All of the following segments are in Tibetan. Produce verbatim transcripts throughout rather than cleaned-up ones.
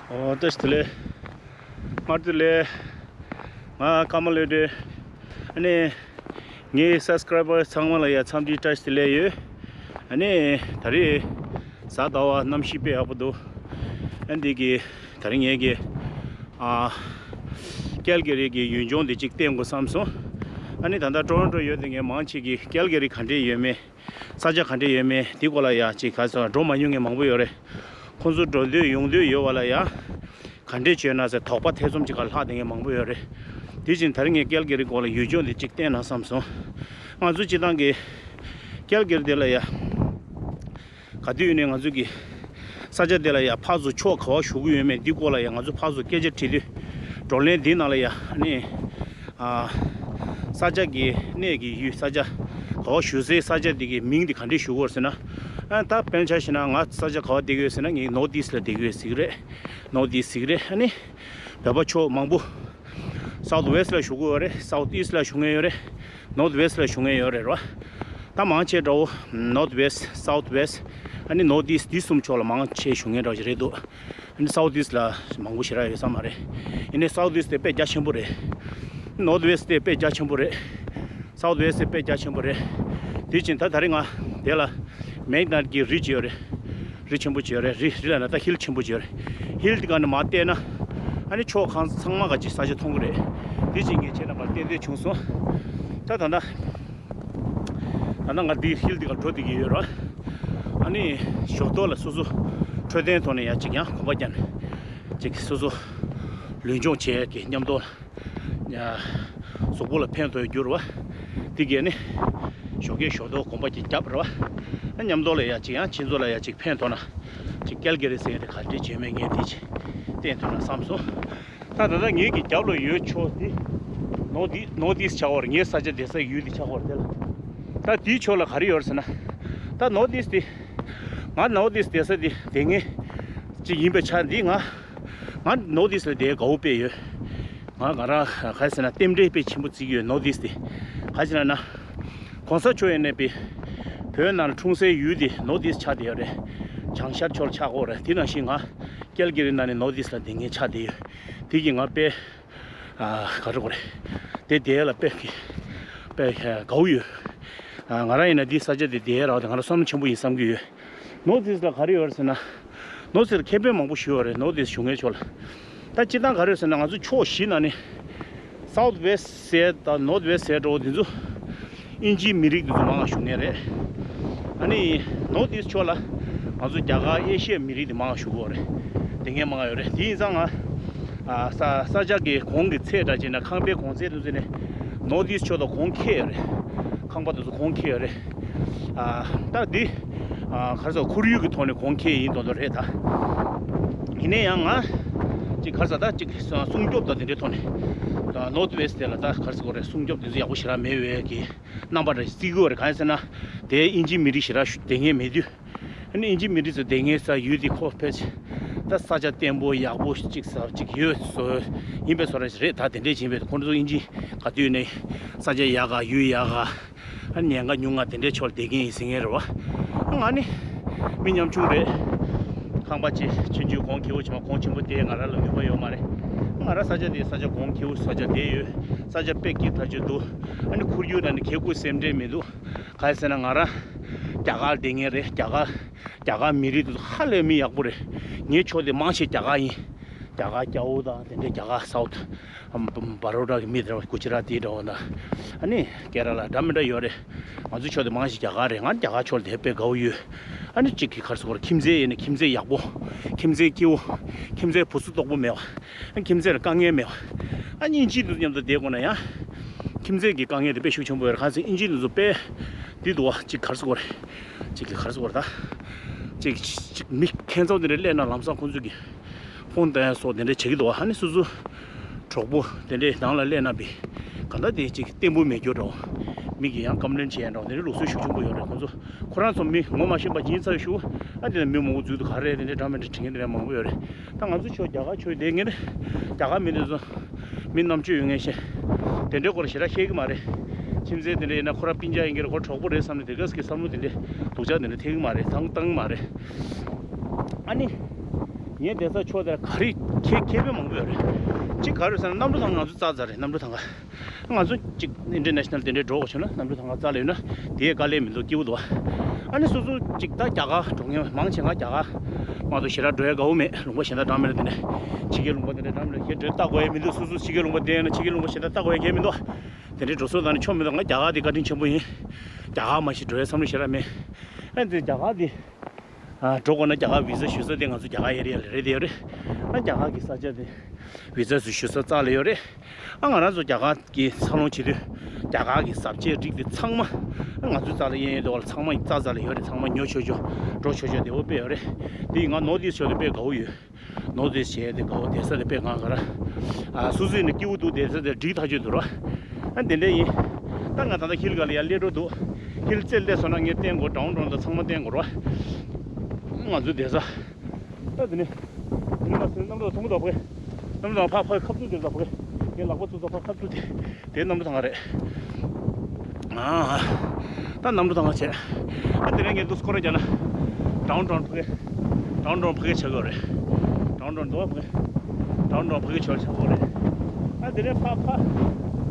ཨོ། བཀྲ་ཤིས་བདེ་ལེགས། སྔ་དྲོ་བདེ་ལེགས། ང་ཀརྨ་བློ་གྲོས། ཨ་ནི། ངའི་སབ་སི་ཀ་རའི་བར་ཚང་མ་ལ་ཡ་འཚམས་འདྲི་བཀྲ་ཤིས་བདེ་ལེགས་ཡོད། ཨ་ནི། ད་རེས་གཟའ་ཟླ་བ། གནམ་གཤིས་དཔེ་ཡག་པོ་འདུག་ཨ། འདི་གི་ད་རེས་ངས་ཀྱི། ཨ། ཀལ་ག་རི་གི་ཡུལ་ལྗོངས་འདི་གཅིག་བསྟན་དགོས་བསམ་སོང་། ཨ་ནི། ད་ལྟ་ཊོ་རོན་ཊོ་ཡོད་དེ་ངས་མང་ཆེ་གི་ཀལ་ག་རི་ག་འདྲས་ཡོད་མེད། ས་ཆ་ག་འདྲས་ཡོད་མེད་འདི་སྐོར་ལ་ཡ་ཅིག་ག་ཚོད་འགྲོ་མ་མྱོང་མཁན་མང་པོ་ཡོད་རེད། ཁོང་ཚོ་འགྲོ་འདོད་ཡོང་འདོད་ཡོད་པ་ལ་ཡ། ག་འདྲས་བྱས་ན་ཟེར་དོགས་པ་ཐེ་ཚོམ་ཅིག་ག་ལྷག་བསྡད་མཁན་མང་པོ་ཡོད་རེད། དེ་བཞིན་ད་རེས་ངས་ཀལ་ག་རི་སྐོར་ལ་ཡུལ་ལྗོངས་འདི་གཅིག་བསྟན་ན་བསམ་སོང་། ང་ཚོ་སྤྱིར་བཏང་གི་ཀལ་ག་རི་འདི་ལ་ཡ། ག་དུས་ནས་ང་ཚོ་གི་ས་ཆ་དེ་ལ་ཡ་ཕར་ཚུར་ཕྱོགས་ག་པར་བཞུགས་ཀྱི་ཡོད་མེད་འདི་སྐོར་ལ་ཡ་ང་ཚོ་ཕར་ཚུར་སྐད་ཆ་དྲིས་དུས། བགྲོ་གླེང་འདི་ནང་ལ་ཡ། ཨ་ནི། ཨ། ས་ཆ་གི་གནས་ཀྱི་ཡུལ། ས་ཆ་ག་པར་བཞུགས་སའི་ས་ཆ་དེ་གི་མིང་དེ་ག་འདྲས་ཞུ་དགོས་ཟེར་ན། ཨ། ད་དཔེར་ན་ཆ་བཞག་ན་ང་ས་ཆ་ག་པར་བསྡད་ཀྱི་ཡོད་ཟེར་ན། ངས་ནོར་ཐི་ཨིསྟ་ལ་བསྡད་ཀྱི་ཡོད་ཟེར་གྱི་རེད། ནོར་ཐི་ཨིསྟ་ཟེར་གྱི་རེད། ཨ་ནི། བོད་པ་ཕྱོགས་མང་པོ་སའུཐ་ཝེསྟ་ལ་བཞུགས་ཀྱི་ཡོད་རེད། སའུཐ་ཨིསྟ་ལ་བཞུགས་མཁན་ཡོད་རེད། ནོརཐ་ཝེསྟ་ལ་བཞུགས་མཁན་ཡོད་རེད་རོ། ད་མང་ཆེ་འདྲ་བོ་ནོརཐ་ཝེསྟ། སའུཐ་ཝེསྟ། ཨ་ནི་ནོརཐ་ཨིསྟ། འདི་གསུམ་ཕྱོགས་ལ་མང་ཆེ་བཞུགས་མཁན་འདྲ་བོ་ཞིག་རེད་འདུག་ཨ་ནི་སའུཐ་ཨིསྟ་ལ་མང་པོ་ཞེ་དྲག་ཡོད་ས་མ་རེད། ཡིན་ནའི་སའུཐ་ཨིསྟ་དེ་དཔེ་རྒྱ་ཆེན་པོ་རེད། ནོརཐ་ཝེསྟ་དེ་དཔེ་རྒྱ་ཆེན་པོ་རེད། སའུཐ་ཝེསྟ་དེ་དཔེ་རྒྱ་ཆེན་པོ་རེད། དེ་བཞིན་ད་ད་རེས་ང་དེ་ལ་མེག་ནཊ་གི་རི་ཅིག་ཡོད་རེད། རི་ཆེན་པོ་ཅིག་ཡོད་རེད། རི་རི་ལབ་ན་ད་ཧིལ་ཆེན་པོ་ཅིག་ཡོད་རེད། ཧིལ་དེ་ག་ནས་མར་བལྟས་ན། ཨ་ནི་ཕྱོགས་གང་ཚང་མ་ག་ཅིག་ས་ཆ་མཐོང་གི་རེད། དེ་བཞིན་ངས་ཁྱེད་རྣམ་པར་བསྟན་འདོད་བྱུང་སོང་། ད་ད་ལྟ། ད་ལྟ་ང་འདི་ཧིལ་འདི་ག་འགྲོ་བསྡད་ཀྱི་ཡོད་རེད། ཨ་ནི་ཞོགས་ཏོག་ལ་སོ་སོ་འཕྲོད་བསྟེན་ཐོག་ནས་ཡང་ཅིག་ཡང་གོམ་པ་རྒྱག་ནས་ཅིག་སོ་སོ་ལུས་སྦྱོང་བྱེད་ཀྱི་མཉམ་དུ་ཡ་གཟུགས་པོ་ལ་ཕན་ཐོགས་རྒྱུ་རེད་བ། འདི་གས་ནི་ཞོགས་ཀས་ཞོགས་ཏོག་གོམ་པ་ཅིག་བརྒྱབ་རེད་བ། མཉམ་དུ་ལ་ཡ་ཅིག་ཡང་ཁྱེད་ཚོ་ལ་ཡ་ཅིག་ཕན་ཐོགས་ན་ཅིག་ཀལ་ག་རི་ཟེར་དེ་ག་འདྲས་བྱེད་མེད་ངས་དེ་ཅིག་བསྟན་ཐུབ་ན་བསམ་སོང་། ད་ད་ལྟ་ངེད་ཀྱི་རྒྱབ་ལ་ཡོད་ཕྱོགས་འདི་ནོར་ཐི་ནོར་ཐི་ཨིསྟ་ཆགས་པ་རེད། ངའི་ས་ཆ་བསྡད་ས་ཡུལ་འདི་ཆགས་པ་རེད། དེ་ལ་ད་དེའི་ཕྱོགས་ལ་ག་རེ་ཡོད་རེད་ཟེར་ན། ད་ནོར་ཐི་ཨིསྟ་འདི་ང་ནོར་ཐི་ཨིསྟ་བསྡད་ས་འདི་དེ་ངའི་ཅིག་ཡིན་པའི་ཆ་འདི་ང་ང་ནོར་ཐི་ཨིསྟ་ལ་བསྡད་དགའ་བོ་དཔེ་ཡོད། ང་ང་རང་ག་རེ་ཟེར་ན་རྟེན་འབྲེལ་དཔེ་ཆེན་པོ་བརྩི་གི་ཡོད་ནོར་ཐི་ཨིསྟ་འདི། ག་རེ་ཟེར་ན་ན། གོང་ས་མཆོག་ཡིན་ནའི་བོད་ནང་འཁྲུངས་སའི་ཡུལ་འདི་ནོར་ཐི་ཨིསྟ་ཆགས་བསྡད་ཡོད་རེད། བྱང་ཤར་ཕྱོགས་ལ་ཆགས་ཀྱི་ཡོད་རེད། དེ་ནང་བཞིན་ང་ཀལ་ག་རི་ནང་ནས་ནོར་ཐི་ཨིསྟ་ལ་བསྡད་མཁན་ཆགས་བསྡད་ཡོད། དེ་གིས་ང་དཔེ། ཨ། ག་རེ་དགོས་རེད། དེ་བསྡད་ཡ་ལ་དཔེ་གི་དཔེ་དགའ་བོ་ཡོད། ཨ། ང་རང་ཡིན་ན་འདི་ས་ཆ་འདི་བསྡད་ཡ་རག་དེ་ང་རང་བསོད་ནམས་ཆེན་པོ་ཡིན་བསམ་གྱི་ཡོད། ནོར་ཐི་ཨིསྟ་ལ་ག་རེ་ཡོད་རེད་ཟེར་ན། ནོར་ཐི་ཨིསྟ་ལ་ཁེ་ཕན་མང་པོ་ཞིག་ཡོད་རེད། ནོར་ཐི་ཨིསྟ་བཞུགས་མཁན་ཕྱོགས་ལ། ད་སྤྱིར་བཏང་ག་རེ་ཡོད་ཟེར་ན་ང་ཚོ་ཕྱོགས་བཞི་ནང་ནས། སའུཐ་ཝེསྟ་ཟེར་དང་ནོར་ཐི་ཝེསྟ་ཟེར་འདྲ་བོ་དེ་ཚོ་དབྱིན་ཇིའི་མི་རིགས་དེ་ཚོ་མང་བ་བཞུགས་མཁན་རེད། ཨ་ནི་ནོར་ཐི་ཨིསྟ་ཕྱོགས་ལ་ང་ཚོ་རྒྱ་གར་ཨེ་ཤི་ཡའི་མི་རིགས་དེ་མང་བ་བཞུགས་ཀྱི་ཡོད་རེད། དེ་ངས་མང་ཡོད་རེད། དེ་ཡིན་ཙང་ང་ཨ་ས་ས་ཆ་གི་གོང་གི་ཚད་འདྲ་བྱས་ན་ཁང་པའི་གོང་ཚད་དེ་ཚོ་ནས་ནོར་ཐི་ཨིསྟ་ཕྱོགས་དང་གོང་ཁེ་ཡོད་རེད། ཁང་པ་དེ་ཚོ་གོང་ཁེ་ཡོད་རེད། ཨ། ད་འདི་ཨ་ག་རེ་ཟེར་ཁོར་ཡུག་གི་ཐོག་ནས་གོང་ཁེ་ཡིན་མདོག་མདོག་རེད་ད། ཡིན་ནའི་ཡང་ང་ཅིག་ག་རེ་ཟེར་ད་ཅིག་སྲུང་སྐྱོབ་དང་དེ་འདྲའི་ཐོག་ནས་ནོར་ཐི་ཝེསྟ་དེ་ལ་ད་ག་རེ་ཟེར་དགོས་རེད། སྲུང་སྐྱོབ་དེ་ཚོ་ཡག་པོ་ཞེ་དྲག་མེད་པའི་གི་རྣམ་པ་འདྲ་ཞིག་བརྩི་གི་ཡོད་རེད། གང་ཡིན་ཟེར་ན་དེ་དབྱིན་ཇིའི་མི་རིགས་ཞེ་དྲག་བསྡད་མཁན་མེད་དུས། ཨ་ནི་དབྱིན་ཇི་མི་རིགས་ཚོ་བསྡད་མཁན་ས་ཡུལ་དེ་ཁོ་ཕལ་ཆེར་ད་ས་ཆ་བརྟན་པོ་ཡག་པོ་གཅིག་ས་གཅིག་ཡོད་བཟོ་ཡིན་པའི་བཟོ་འདྲ་ཞིག་རེད། ད་དེ་འདྲས་ཡིན་པས་ཁོང་ཚོ་དབྱིན་ཇི་ག་དུས་ནས་ས་ཆ་ཡག་ག་ཡུལ་ཡག་ག་ཨ་ནི་ཉེན་ཁ་ཉུང་ང་དེ་འདྲས་ཕྱོགས་ལ་བསྡད་མཁན་ཡིན་ཟེར་མཁན་རེད་བ། ང་ནི་མི་ཉམ་ཆུང་རེད། ཁང་པ་ཆེ་ཆུང་ཆུང་གོང་ཁེ་པོ་བྱེད་མ་གོང་ཆེན་པོ་དེ་ང་རང་ལ་ནུས་པ་ཡོད་མ་རེད། ང་རང་ས་ཆ་དེ་ས་ཆ་གོང་ཁེ་པོ་ས་ཆ་བསྡད་ཡོད། ས་ཆ་དཔེ་སྐྱིད་ཐག་ཆོད་འདུག་ཨ་ནི་ཁོར་ཡུག་ནང་ནས་ཁེ་ཁུར་སེམས་ཁྲལ་མི་འདུག་གང་ཡིན་ཟེར་ན་ང་རང་རྒྱ་གར་བསྡད་མཁན་རེད། རྒྱ་གར་རྒྱ་གར་མི་རིགས་དེ་ཚོ་ཧ་ལས་མི་ཡག་པོ་རེད། ངའི་ཕྱོགས་དེ་མང་ཆེ་རྒྱ་གར་ཡིན། རྒྱ་གར་རྒྱ་བོ་དང་དེ་འདྲའི་རྒྱ་གར་སའུཐ་བ་རོ་ཌ་གི་མི་དེ་འདྲ་གུ་ཇི་ར་ཏི་འདྲ་བོ་དང་། ཨ་ནི་ཀེ་ར་ལ་འདྲ་མི་འདྲ་ཡོད་རེད། ང་ཚོ་ཕྱོགས་དེ་མང་ཆེ་རྒྱ་གར་རེད། ང་རྒྱ་གར་ཕྱོགས་དེ་དཔེ་དགའ་བོ་ཡོད། ཨ་ནི་གཅིག་གི་ག་རེ་ཟེར་དགོས་རེད། ཁྱིམ་མཚེས་ཡིན་ན་ཁྱིམ་མཚེས་ཡག་པོ། ཁྱིམ་མཚེས་སྐྱིད་པོ། ཁྱིམ་མཚེས་བུ་སུ་ལྟོགས་པོ་མེད་པ། ཨ་ཁྱིམ་མཚེས་ལ་དཀའ་ངལ་མེད་པ། ཨ་དབྱིན་ཇི་དེ་ཚོ་མཉམ་དུ་བསྡད་དགོས་ན་ཡང་། ཁྱིམ་མཚེས་ཀྱི་དཀའ་ངལ་དེ་དཔེ་ཤུགས་ཆེན་པོ་ཡོད་རེད། གང་ཟེར་དབྱིན་ཇི་དེ་ཚོ་དཔེ་འདི་འདུག་བ། གཅིག་ག་རེ་ཟེར་དགོས་རེད། གཅིག་གི་ག་རེ་ཟེར་དགོས་རེད་ད། གཅིག་གཅིག་མི་ཁྱད་མཚར་དེ་འདྲ་སླེབས་ན་ལམ་སང་ཁོང་ཚོ་གི་ཕོན་བཏང་ཡ་སོགས་དེ་འདྲ་བྱེད་ཀྱི་འདུག་བ། ཨ་ནི་སོ་སོ་གྲོགས་པོ་དེ་འདྲའི་ནང་ལ་སླེབས་ན་བི་ག་འདྲ་དེ་གཅིག་བརྟན་པོ་མེད་རྒྱུ་འདྲ་བོ། མི་གིས་ཡང་ཀམ་པི་ལེན་བྱེད་ཡ་འདྲ་བོ་དེ་འདྲའི་ལུགས་སྲོལ་ཤུགས་ཆེན་པོ་ཡོད་རེད། ཁོང་ཚོ་ཁོ་རང་ཚོ་མི་ངོ་མ་ཤེས་པ་ཡིན་ཚར་ཞུ། ཨ་དེ་ལ་མི་མང་པོ་འཛུལ་འདུག་ག་རེ་དེ་འདྲའི་འདྲ་མི་འདྲ་དྲི་མཁན་དེ་འདྲ་མང་པོ་ཡོད་རེད། ད་ང་ཚོ་ཕྱོགས་རྒྱ་གར་ཕྱོགས་དེ་ངེད་རྒྱ་གར་མི་དེ་ཚོ་མི་རྣམ་དཔྱོད་ཡོད་མཁན་ཞིག་དེ་འདྲའི་སྐོར་ཞེ་དྲག་ཤེས་ཀྱི་མ་རེད། ཁྱིམ་མཚེས་དེ་འདྲ་ཡིན་ན་ཁོ་རང་སྤུན་ཀྱག་ཡིན་གྱི་རེད། ཁོ་གྲོགས་པོ་རེད་བསམ་ནས་དེ་ག་ཙམ་གྱི་བསམ་བློ་དེ་འདྲའི་སྡུག་ཅག་དེ་འདྲ་ཐེབས་ཀྱི་མ་རེད། བཏང་བཏང་གི་མ་རེད། ཨ་ནི། ངའི་བསྡད་ས་ཕྱོགས་དེར་ག་རེ་ཁེ་ཁེ་ཕན་མང་པོ་ཡོད་རེད། གཅིག་ག་རེ་ཟེར་ན་གནམ་གྲུ་ཐང་ང་ཚོ་རྩ་རྩ་རེད། གནམ་གྲུ་ཐང་ག་ང་ཚོ་གཅིག་ཨིན་ཊར་ནེ་ཤ་ནལ་དེ་འདྲའི་འགྲོ་དགོས་བྱུང་ན་གནམ་གྲུ་ཐང་ག་རྩ་ལ་ཡོད་ན་དེའི་དཀའ་ལས་མི་འདུག་སྐྱིད་པོ་འདུག་ཨ་ནི་སོ་སོ་གཅིག་ད་རྒྱ་གར་འགྲོ་མཁན་མང་ཆེ་ང་རྒྱ་གར་མ་གཏོགས་ཞེ་དྲག་འགྲོ་ཡ་དགའ་པོ་མེད། ལུང་པ་གཞན་དག་འདྲ་མེད་ལ། དེ་ནས་ཕྱི་རྒྱལ་ལུང་པ་དེ་འདྲ་འདྲ་མེད་ལ་ཞེ་འགྲོ་ལྟ་དགོས་ཡ་མི་འདུག་སོ་སོ་ཕྱི་རྒྱལ་ལུང་པ་བསྡད་ན་ཕྱི་རྒྱལ་ལུང་པ་གཞན་དག་ལྟ་དགོས་ཡ་གང་ཡང་མི་འདུག་དེ་འདྲའི་འགྲོ་སོང་བཏང་ནས་ཆོ་མི་འདུག་ང་རྒྱ་གར་དེ་བཀའ་དྲིན་ཆེན་པོ་ཡིན། རྒྱ་གར་མ་གཞི་འགྲོ་ཡ་བསམ་བློ་ཞེ་དྲག་མེད། ཨ་འདི་རྒྱ་གར་དེ། ཨ་འགྲོ་དགོས་ན་རྒྱ་གར་བི་ཟ་ཞུ་ས་དེ་ང་ཚོ་རྒྱ་གར་ཨེ་རི་ཡ་ལ་རེད་དེ་ཡོད་རེད། ཨ་རྒྱ་གར་གྱི་ས་ཆ་དེ་བི་ཟ་ཞུ་ས་རྩ་ལ་ཡོད་རེད། ཨ་ང་རང་ཚོ་རྒྱ་གར་གྱི་འཚར་ལོངས་བྱེད་དུས་རྒྱ་གར་གྱི་ཟབ་ཆའི་རིགས་དེ་ཚང་མ་ཨ་ང་ཚོའི་རྩ་ལ་གཡས་གཡོན་དེ་བ་ལ་ཚང་མ་རྩ་རྩ་ལ་ཡོད་རེད། ཚང་མ་ཉོ་ཆོག་ཆོག་འགྲོ་ཆོག་ཆོག་དེ་འོ་དཔེ་ཡོད་རེད། དེ་ཡིན་ང་ནོར་ཐི་ཨིསཊ་ཕྱོགས་དེ་དཔེ་དགའ་བོ་ཡོད། ནོར་ཐི་ཨིསཊ་བྱས་དེ་དགའ་བོ་བསྡད་ས་དེ་དཔེ་ང་ག་ར། ཨ་སོ་སོ་ཡིན་ན་སྐྱིད་པོ་འདུག་བསྡད་ས་དེ་འགྲིག་ཐག་ཆོད་འདུག་ར། ཨ་དེ་འདྲ་ཡིན། ད་ང་ད་ལྟ་ཧིལ་ག་ལ་ཡར་སླེབས་འགྲོ་འདུག་ཧིལ་རྩེར་སླེབས་སོང་ན་ངས་བསྟན་དགོས་ཌའུན་ཊའུན་དང་ཚང་མ་བསྟན་དགོས་ར། ང་ཚོ་བསྡད་ས། ད་དེ་ནས། དེ་ནས་མ་ཟེར་གནམ་གྲུ་ཐོང་གི་འདུག་ཕ་གི། གནམ་གྲུ་ཐང་ཕ་གི་ཁ་ཐུག་དེ་འདུག་ཕ་གི། ངའི་ལག་པ་ཚུགས་ས་ཕ་གི་ཁ་ཐུག་དེ། དེ་གནམ་གྲུ་ཐང་ག་རེད། ཨ། ད་གནམ་གྲུ་ཐང་ག་བྱས། ཨ་དེ་རིང་ངས་འདུག་སྐོར་ར་རྒྱག་ན། ཌའུན་ཊའུན་ཕ་གི། ཌའུན་ཊའུན་ཕ་གི་ཆགས་ཀྱི་ཡོད་རེད། ཌའུན་ཊའུན་འདུག་ཕ་གི། ཌའུན་ཊའུན་ཕ་གི་ཆགས་ཆགས་ཀྱི་ཡོད་རེད། ཨ་དེ་རིང་ཕ་ཕ།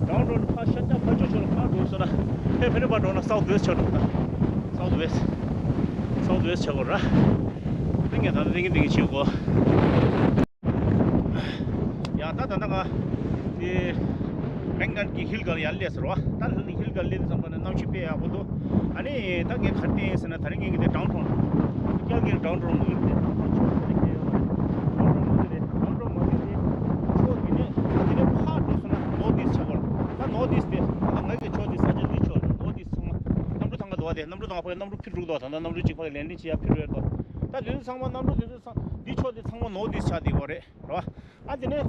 ཌའུན་ཊའུན་ཕ་ཤར་རྒྱག་ཕ་ཕྱོགས་ཕྱོགས་ལ་ཕ་འགྲོ་སོང་ན། ཕེ་ཕེ་ནི་ཕ་འགྲོ་ན་སའུ་ཐི་ཝེ་སི་ཊི་ཆགས་འགྲོ་ད། སའུ་ཐི་ཝེ་སི་ཊི། སའུ་ཐི་ཝེ་སི་ཊི་ཆགས་ཀྱི་ཡོད་རེད། དེ་ངས་ད་ལྟ་ཏིང་ངེ་ཏིང་ངེ་བྱེད་དགོས། ཡ་ད་ད་ད་ང་དེ་མེང་གན་གྱི་ཧིལ་ག་ལ་ཡར་སླེབས་ཟེར་བ། ད་ཧིལ་ག་ལ་སླེབས་དུས་ཙམ་པ་ནས་གནམ་གཤིས་དཔེ་ཡག་པོ་འདུག་ཨ་ནི་ད་ངས་ག་རེ་བསྟན་ཡིན་ཟེར་ན་ད་རིང་ངས་ཀྱི་དེ་ཌའུན་ཊའུན་ཀལ་ག་རི་ཌའུན་ཊའུན་མུ་ཡིན་དེ་ཌའུན་ཊའུན་ཆུ་ཚོད་ཁྱེར་ཡོད་མ་རེད། ཌའུན་ཊའུན་མུ་དེ་རེད། ཌའུན་ཊའུན་མུ་དེ་དེ་ཕྱོགས་དེ་ནས་དེ་ནས་ཕར་འགྲོ་སོང་ན་ནོར་ཐི་ཨིསཊ་ཆགས་ཀྱི་ཡོད་རེད། ད་ནོར་ཐི་ཨིསཊ་དེ་ད་ང་གི་ཕྱོགས་དེ་ས་ཆ་འདི་ཕྱོགས་ནོར་ཐི་ཨིསཊ་ཚང་མ་གནམ་གྲུ་ཐང་ག་འདུག་བ། དེ་གནམ་གྲུ་ཐང་ག་ཕ་གི་གནམ་གྲུ་འཕུར་འགྲོ་གི་འདུག་ད་ལྟ་གནམ་གྲུ་གཅིག་ཕ་གི་ལེན་ཌིང་བྱེད་ཡ་འཕུར་ཡོད་འདུག་ད་དེ་ཚོ་ཚང་མ་གནམ་གྲུ་དེ་ཚོ་ཚང་འདི་ཕྱོགས་དེ་ཚང་མ་ནོར་ཐི་ཨིསཊ་ཆགས་བསྡད་ཡོད་རེད། རེད་བ། ཨ་དེ་ནས་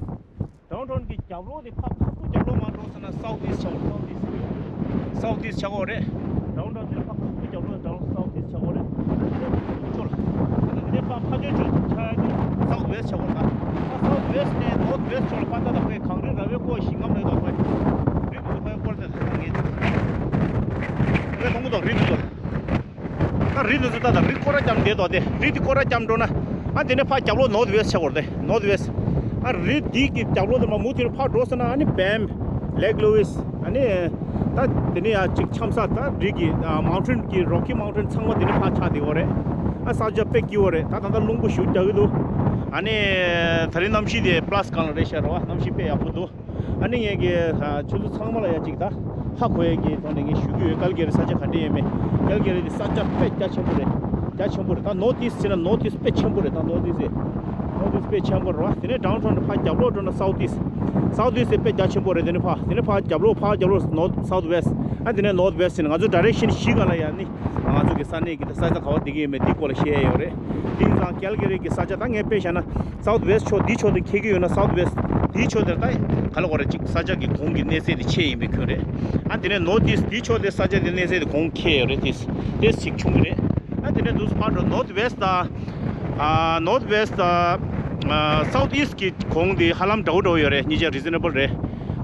ཌའུན་ཊའུན་གྱི་རྒྱབ་ལོགས་དེ་ཕར་ཁ་ཁུ་རྒྱབ་ལོགས་མར་འགྲོ་སོང་ན་སའུ་ཐི་ཨིསཊ་ཆགས་ཡོད་རེད། སའུ་ཐི་ཨིསཊ། སའུ་ཐི་ཨིསཊ་ཆགས་ཡོད་རེད། ཌའུན་ཊའུན་དེ་ཕར་ཁ་ཁུ་རྒྱབ་ལོགས་ཌའུན་སའུ་ཐི་ཨིསཊ་ཆགས་ཡོད་རེད། ཨ་དེ་ནས་ཕར་ཕྱོགས་ལ། ཨ་དེ་ནས་ཕར་ཕར་ཕྱོགས་ཕྱོགས་ཆགས་ཡ་དེ་སའུ་ཐི་ཝེ་སི་ཊི་ཆགས་ཡོད་རེད། ད་ཨ་སའུ་ཐི་ཝེ་སི་ཊི་ནས་ནོར་ཐི་ཝེ་སི་ཊི་ཕྱོགས་ལ་ཕར་ལྟ་ད་ཁོའི་གངས་རི་ར་བས་བསྐོར་ཞིང་ཁམས་ལ་ཡོད་ད་ཁོའི་རི་དེ་ཚོ་ཕར་བསྐོར་ཏེ་ད་ད་ངས་ངས་མཐོང་གི་འདུག་རི་དེ་ཚོ། ད་རི་དེ་ཚོ་ད་ད་རི་སྐོར་ར་བརྒྱབ་བསྡད་དོ། དེ་རི་དེ་སྐོར་ར་བརྒྱབ་འགྲོ་ན། ཨ་དེ་ནས་ཕར་རྒྱབ་ལོགས་ནོར་ཐི་ཝེ་སི་ཊི་ཆགས་ཡོད་རེད། ནོར་ཐི་ཝེ་སི་ཊི། ཨ་རི་དེ་གི་རྒྱབ་ལོགས་དེ་མར་མུ་མཐུད་ནས་ཕར་འགྲོ་སོང་ན་ཨ་ནི་བྷེམ། ལེག་ལུ་ཝིས། ཨ་ནི་ད་དེ་ནས་ཡ་གཅིག་འཆམ་ས་ད་རི་གི་མའུན་ཊེན་གི་རོ་ཁི་མའུན་ཊེན་ཚང་མ་དེ་ནས་ཕར་ཆགས་བསྡད་ཡོད་རེད། ཨ་ས་ཆ་དཔེ་སྐྱིད་པོ་རེད། ད་ད་ལྟ་རླུང་བུ་ཞེ་པོ་རྒྱག་གི་འདུག་ཨ་ནི་ད་རིང་གནམ་གཤིས་དེ་པ་ལ་སི་སྒང་ལ་རེད་ཤག་རེད་བ། གནམ་གཤིས་དཔེ་ཡག་པོ་འདུག་ཨ་ནི་ངས་ཀྱི་ཨ་ཁྱོད་ཚོ་ཚང་མ་ལ་ཡ་གཅིག་ད་ཧ་གོ་ཡས་ཀྱི་ཐོག་ནས་ངས་ཞུ་གི་ཡོད། ཀལ་ག་རི་ས་ཆ་ག་འདྲ་ཡོད་མེད། ཀལ་ག་རི་དེ་ས་ཆ་དཔེ་རྒྱ་ཆེན་པོ་རེད། རྒྱ་ཆེན་པོ་རེད། ད་ནོར་ཐི་ཨིསཊ་ཟེར་ན་ནོར་ཐི་ཨིསཊ་དཔེ་ཆེན་པོ་རེད། ད་ནོར་ཐི་ཨིསཊ་ཟེར། ནོར་ཐི་ཨིསཊ་དཔེ་ཆེན་པོ་རེད་བ། དེ་ནས་ཌའུན་ཊའུན་ཕར་རྒྱབ་ལོགས་འགྲོ་ན་སའུ་ཐི་ཨིསཊ། སའུ་ཐི་ཨིསཊ་དེ་དཔེ་རྒྱ་ཆེན་པོ་རེད། དེ་ནས་ཕར་དེ་ནས་ཕར་རྒྱབ་ལོགས་ཕར་རྒྱབ་ལོགས་ནོར་སའུ་ཐི་ཝེ་སི་ཊི། ཨ་དེ་ནས་ནོར་ཐི་ཝེ་སི་ཊི་ཟེར་ན་ང་ཚོ་ཌའི་རེག་ཤན་བཞི་སྒང་ལ་ཡ་ནི་ང་ཚོ་གི་ས་གནས་ཀྱི་ས་ཆ་ག་བ་བསྡད་ཀྱི་ཡོད་མེད་དེའི་སྐོར་ལ་བཤད་ཡས་ཡོད་རེད། དེ་ཡིན་ཙང་ཀལ་ག་རི་གི་ས་ཆ་ད་ངས་དཔེ་བཞག་ན། སའུ་ཐི་ཝེ་སི་ཊི་ཕྱོགས་འདིའི་ཕྱོགས་དེ་འཁེལ་གྱི་ཡོད་ན་སའུ་ཐི་ཝེ་སི་ཊི། འདིའི་ཕྱོགས་དེར་ད་ག་ལ་གོ་རེ་གཅིག་ས་ཆ་གི་གོང་གི་གནས་ཚད་དེ་ཆེ་ཡིན་པའི་ཁྱོན་རེད། ཨ་དེ་ནས་ནོར་ཐི་ཨིསཊ་འདིའི་ཕྱོགས་དེ་ས་ཆ་དེ་གནས་ཚད་དེ་གོང་ཁེ་ཡོད་རེད། དེ་དེ་གཅིག་ཆུང་གི་རེད། ཨ་དེ་ནས་འདུག་སེ་ཕར་འགྲོ་ནོར་ཐི་ཝེ་སི་ཊི་དང་། ཨ་ནོར་ཐི་ཝེ་སི་ཊི་དང་། ཨ་སའུ་ཐི་ཨིསཊ་གི་གོང་དེ་ཧ་ལམ་འདྲ་བོ་འདྲ་བོ་ཡོད་རེད། གཉིས་ཆ་རི་ཛི་ན་བལ་རེད།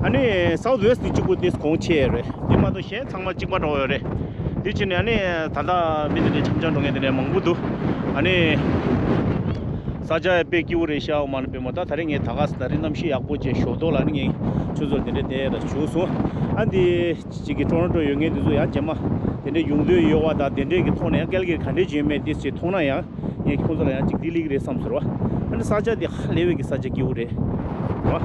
ཨ་ནི་སའུ་ཐི་ཝེ་སི་ཊི་དེ་གཅིག་པོ་དེ་གོང་ཆེ་ཡོད་རེད། དེ་མ་གཏོགས་གཞན་ཚང་མ་གཅིག་པ་འདྲ་བོ་ཡོད་རེད། དེ་བྱས་ནས་ཨ་ནི་ད་ལྟ་མི་དེ་འདྲའི་འཆམ་འཆམ་འགྲོ་མཁན་དེ་འདྲའི་མང་པོ་འདུག་ཨ་ནི་ས་ཆ་ཡང་དཔེ་སྐྱིད་པོ་རེད་ཤག་འོ་མ་ནི་པད་མ། ད་ད་རེས་ངས་ད་ག་ས་ད་རེས་གནམ་གཤིས་ཡག་པོ་བྱས་ཞོགས་ཏོག་ལ་ཨ་ནི་ངས་ཁྱོད་ཚོར་དེ་འདྲའི་བསྡད་ཡ་ལ་བྱུང་སོང་། ཨ་འདི་གཅིག་གི་ཊོ་རོན་ཊོ་ཡོད་མཁན་དེ་ཚོ་ཡང་རྗེས་མ་དེ་འདྲའི་ཡོང་འདོད་ཡོད་པ་དང་། དེ་འདྲའི་གི་ཐོག་ནས་ཡང་ཀལ་ག་རི་ག་འདྲའི་བྱས་མེད་དེ་ཅིག་མཐོང་ན་ཡང་ངས་ཁྱོད་ཚོ་ལ་ཡང་ཅིག་བསྡད་ལེགས་རེད་བསམ་ཟེར་བ། ཨ་ནི་ས་ཆ་དེ་ཧ་ལས་པའི་གི་ས་ཆ་སྐྱིད་པོ་རེད་བ།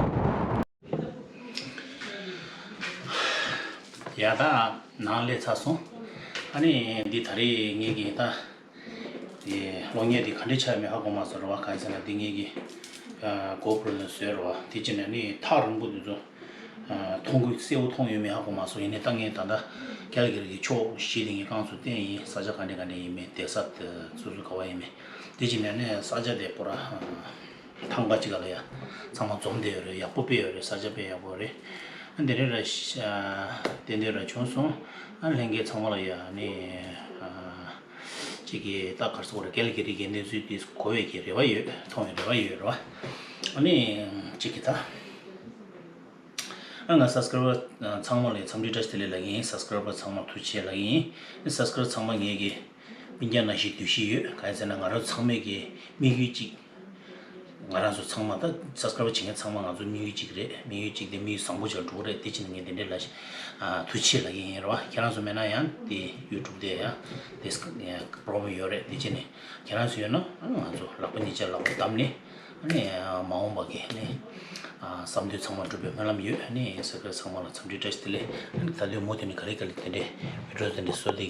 ཡ་ད་ནང་སླེབས་ཚར་སོང་། ཨ་ནི་འདི་ད་རེས་ངེད་ཀྱི་ད་དེ་གློག་བརྙན་དེ་ག་འདྲ་ཆགས་མེད་ཧ་གོ་མ་སོང་ར་བ། གང་ཡིན་ཟེར་ན་འདི་ངེད་ཀྱི་གོ་པྲོ་ནས་བཟོས་ར་བ། དེ་ཕྱིན་ནས་ནི་ཐག་རིང་པོ་དེ་ཚོ་མཐོང་གི་གསལ་པོ་མཐོང་ཡོད་མེད་ཧ་གོ་མ་སོང་། ཡིན་ནའི་ད་ངས་ད་ལྟ་ཀལ་ག་རི་གི་ཕྱོགས་བཞི་དེ་ངས་རྐང་ཚུགས་བསྟན་ཡིན། ས་ཆ་ག་འདྲ་ག་འདྲ་ཡིན་མིན། བསྡད་ས་དེ་སོ་སོ་ག་བ་ཡིན་མིན། དེ་ཕྱིན་ནས་ནི་ས་ཆ་དེ་པོ་ར་ཐང་ག་ཅིག་ག་ལ་ཡ་ཚང་མ་འཛོམས་བསྡད་ཡོད་རེད། ཡག་པོ་དཔེ་ཡོད་རེད། ས་ཆ་དཔེ་ཡག་པོ་རེད། ཨ་དེ་རེད་ར། ཤ་དེ་འདྲ་ར་བྱུང་སོང་། ཨ་ལྷན་རྒྱས་ཚང་མ་ལ་ཡ་ནི་ཨ་ཅིག་གི་ད་གར་སོགས་ར་ཀལ་ག་རི་གི་གནས་ཚུལ་དེ་གོ་བའི་གི་རེ་བ་ཡོད། མཐོང་བའི་རེ་བ་ཡོད་ར་བ། ཨ་ནི་ཅིག་གི་ད་ཨ་ང་སབ་སི་ཀ་རའི་བར་ཚང་མ་ལ་འཚམས་འདྲི་བཀྲ་ཤིས་བདེ་ལེགས་ལབ་ཀྱི་ཡིན། སབ་སི་ཀ་རའི་བར་ཚང་མ་ཐུགས་རྗེ་ཆེ་ལབ་ཀྱི་ཡིན། སབ་སི་ཀ་རའི་བར་ཚང་མ་ངེད་ཀྱི་སྤུན་ཀྱག་ནང་བཞིན་འདུ་ཤེས་ཡོད། གང་ཡིན་ཟེར་ན་ང་རང་ཚང་མས་ཀྱི་དམིགས་ཡུལ་གཅིག་ང་རང་ཚོ་ཚང་མ་ད་སབ་སི་ཀ་རའེབ་བྱེད་མཁན་ཚང་མ་ང་ཚོ་དམིགས་ཡུལ་གཅིག་རེད། དམིགས་ཡུལ་གཅིག་དེ་དམིགས་ཡུལ་བཟང་པོ་ཅིག་ལ་འགྲོ་གི་རེད། དེ་བྱས་ནས་ངས་དེ་འདྲས་ལ་ཨ་ཐུགས་རྗེ་ཆེ་ལབ་ཀྱི་ཡིན་རེད་བ། ཁྱེད་རང་ཚོ་མེད་ན་ཡང་དེ་ཡུ་ཊུབ་དེ་ཡང་དེ་པོ་རོ་བི་ལེམ་ཡོད་རེད། དེ་བྱས་ནས་ཁྱེད་རང་ཚོ་ཡོད་ན་ཨ་ང་ཚོ་ལག་པ་གཉིས་ཆ་ལག་པ་བརྡབས་ནས་ཨ་ནི་མ་འོངས་པ་གི་ཨ་ནི་ཨ་བསམ་འདུན་ཚང་མ་འགྲུབ་པའི་སྨོན་ལམ་ཡོད། ཨ་ནི་སབ་སི་ཀ་རའེབ་ཚང་མ་ལ་འཚམས་འདྲི་བཀྲ་ཤིས་བདེ་ལེགས། ཨ་ནི་ད་ལོའི་མུ་མཐུད་ནས་ག་རེ་ག་རེ་དེ་འདྲས་བི་ཌི་ཡོ་དེ་འདྲས་བཟོ་བསྡད་ཀྱི།